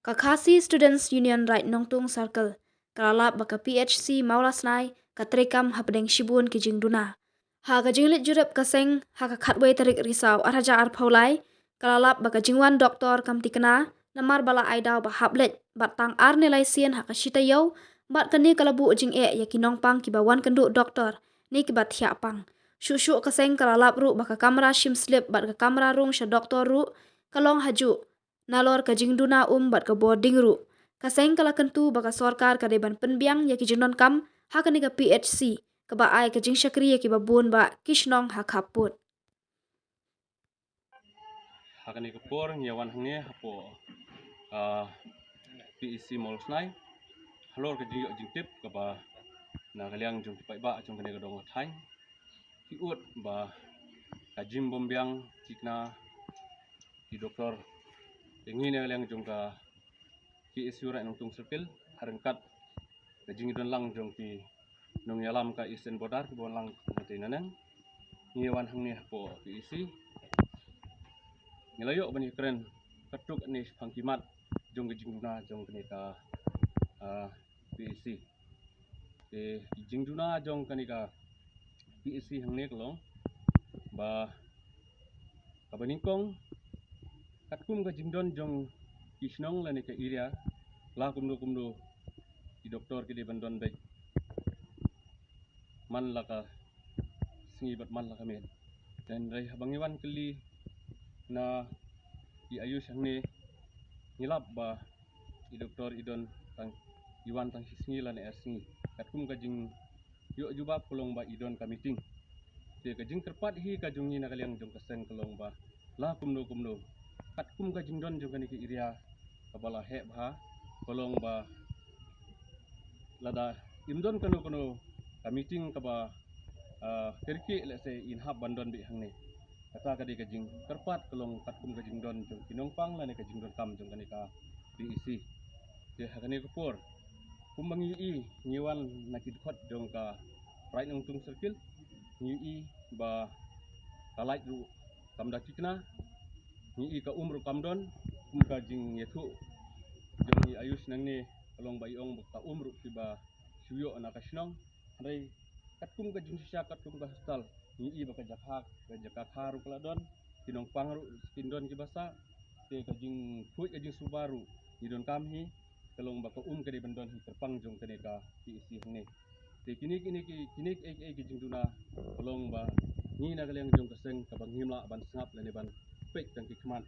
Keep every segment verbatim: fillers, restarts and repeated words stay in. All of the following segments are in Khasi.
Ka Khasi Students Union Raid Nongtung Circle ka la lap ba ka P H C Mawlasnai ka treikam hapdeng shibun ki jingduna. Ha ka jingleit jurip ka seng ha ka khatwei tarik Risaw ar hajar arphew lai, ka la lap ba ka jingwan doktor kam tikna namar ba la ai daw ba hap leit bad tang ar ne lai sien ha ka shi taïew, bad kane ka la buh jingeh ïa ki nongpang kiba wan kynduh doktor ne kiba thiah pang. Shuh shuh ka seng ka la lap ruh ba ka kamra shim slip bad ka kamra rung sha doktor ruh ka long hajuh nalor ka jingduna um bad ka bording ruh. Ka seng ka la kyntu ba ka sorkar ka dei ban pynbiang ïa ki jingdonkam ha kane ka P H C kaba ai ka jingshakri ïa kiba bun ba ki shnong ha khappud. Ha kane ka por ngi ïa wan hangne hapoh, ah, P H C Mawlasnai halor ka jingïoh jingtip kaba na ka liang jong ki paidbah jong kane ka dong ka thaiñ ki ud ba ka jingbymbiang thikna ki doktor. Te ngi na ka liang jong ka P H C Raid Nongtung Circle, ha ryngkat ka jingdon lang jong ki nongïalam ka Eastern Border kiba wan lang na tei na neng, ngi wan hangne hapoh P H C. Ngi la ïoh ban ïakren katto katne shaphang ki mat jong ka jingduna jong kane ka, ah, P H C. Te ki jingduna jong kane ka P H C hangne ka long ba kaba nyngkong, katkum ka jingdon jong ki shnong lane ka area, la kumno kumno ki doktor ki dei ban don beit man la ka sngi bad man la ka miet. Hynrei haba ngi wan kylli na i AYUSH hangne, ngi lap ba i doktor i don tang, i wan tang shi sngi lane ar sngi. Katkum ka jingïoh jubab ka long ba i don ka meeting. Te ka jingkyrpad hi ka jong ngi na ka liang jong ka seng ka long ba la kumno kumno, katkum ka jingdon jong kane ka area kaba la heh bha, ka long ba lada im don kano kano ka meeting kaba, ah, kyrkieh, let's say, in hap ban don beit hangne. Kata ka dei ka jingkyrpad ka long katkum ka jingdon jong ki nongpang lane ka jingdonkam jong kane ka P H C. Te ha kane ka por, kumba ngi ïohi, ngi wan na ki dkhot jong ka Raid Nongtung Circle, ngi ïohi ba ka light ruh kam da thikna, ngi ïohi ka um ruh kam don. Kum ka jingïathuh jong i AYUSH nangne ka long ba i ong ba ka um ruh kiba shu ïoh na ka shnong. Hynrei katkum ka jingshisha, katkum ka hospital, ngi ïohi ba ka jaka, ka jaka kha ruh ka la don, ki nongpang ruh kin don kiba sah. Te ka jingkhuid ka jingsuba ruh ngi donkam hi, ka long ba ka um ka dei ban don hi kyrpang jong kane ka P H C hangne. Te kine, kine, ki, kine, ki, ki, ki jingduna ka long ba ngi na ka liang jong ka seng kaba ngim lah ban sngap lane ban peit tang ki khmat.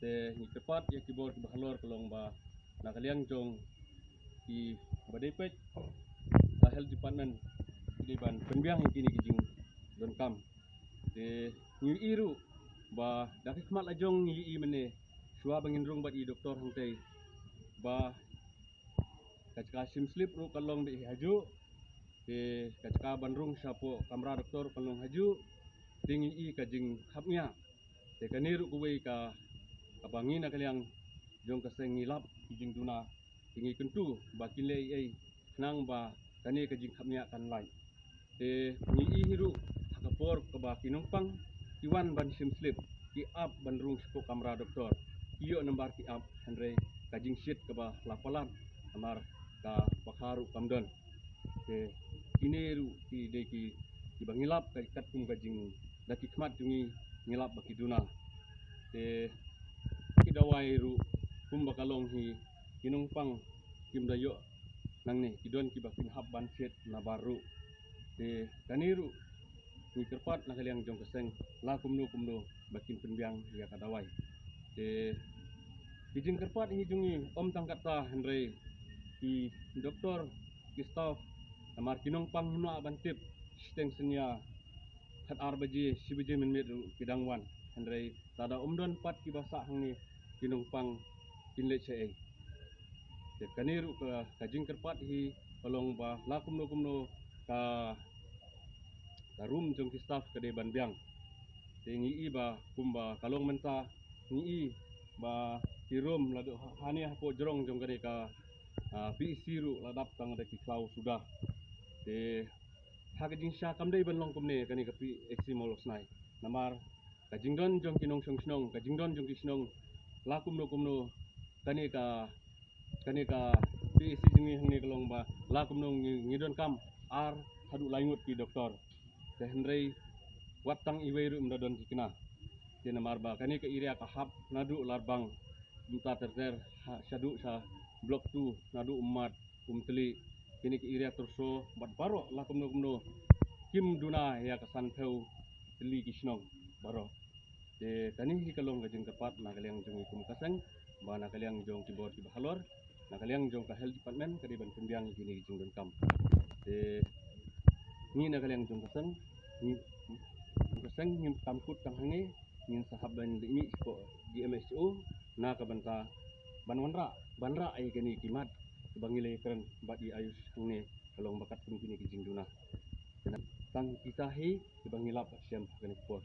Te ngi kyrpad ïa ki bor kiba halor ka long ba na ka liang jong kiba dei peit ka health department ki dei ban pynbiang ïa kine ki jingdonkam. Te ngi ïohi ruh ba da ki khmat la jong ngi ïohi mynne, shuwa ba ngin rung bad i doktor hangtei, ba ka jaka shim slip ruh ka long beit hajuh. Te ka jaka ban rung shapoh kamra doktor ka long hajuh. Te ngi ïohi ka jingkhapngiah. Te kane ruh kawei ka, kaba ngi na ka liang jong ka seng ngi lap ki jingduna, te ngi kyntu ba kin leh ei ei khnang ba kane ka jingkhapngiah kan lait. Te ngi ïohi ruh ha ka por kaba ki nongpang ki wan ban shim slip, ki ap ban rung shapoh kamra doktor, ki ïoh nambar ki ap, hynrei ka jingshit kaba la palat namar ka pakha ruh kam don. Te kine ruh ki dei ki, kiba ngi lap ka, katkum ka jing, da ki khmat jong ngi ngi lap ba ki duna. Te ki dawai ruh kumba ka long hi, ki nongpang kim da ïoh nangne, ki don kiba kin hap ban thied nabar ruh. Te kane ruh ngi kyrpad na ka liang jong ka seng la kumno kumno ba kin pynbiang ïa ka dawai. Te ki jingkyrpad hi jong ngi ym tang katta, hynrei ki doktor, ki staff, namar ki nongpang ngim lah ban tip, shiteng synñia, khat ar baje, shi baje mynmiet ruh ki dang wan. Hynrei lada ym don pat kiba sah hangne, ki nongpang kin leit shaei? Te kane ruh ka, ka jingkyrpad hi ka long ba la kumno kumno ka, ka room jong ki staff ka dei ban biang. Te ngi ïohi ba kumba ka long mynta, ngi ïohi ba ki room la dei ha, hane hapoh jrong jong kane ka, ah, P H C ruh la dap tang da ki khlaw suda. Te ha ka jingshisha kam dei ban long kumne kane ka P H C Mawlasnai. Namar ka jingdon jong ki nongshong shnong, ka jingdon jong ki shnong, la kumno kumno kane ka kane ka P H C jong ngi hangne ka long ba la kumno ngi, ngi donkam ar haduh lai ngut ki doktor. Te hynrei wat tang iwei ruh ym da don ki kena. Te namar ba kane ka area ka hap naduh Larbang, kumta ter ter, ha, shaduh sha Block two, naduh Ummat, Umtli, kine ki area Tyrso bad baroh la kumno kumno kim duna ïa ka sanphew tylli ki shnong baroh. Te kane hi ka long ka jingkyrpad na ka liang jong ngi kum ka seng, ba na ka liang jong ki bor kiba halor, na ka liang jong ka health department ka dei ban pynbiang ïa kine ki jingdonkam. Te ngi na ka liang jong ka seng, ngi, jong ka seng ngim kam kut tang hangne, ngin sa hap ban leit mih sha D M H O na ka bynta ban wanrah, ban rah ïa kine ki mat kiba ngi la ïakren bad i Ayush hangne, ka long ba katkum kine ki jingduna. Tang kita hi kiba ngi lap shem ha kane ka por.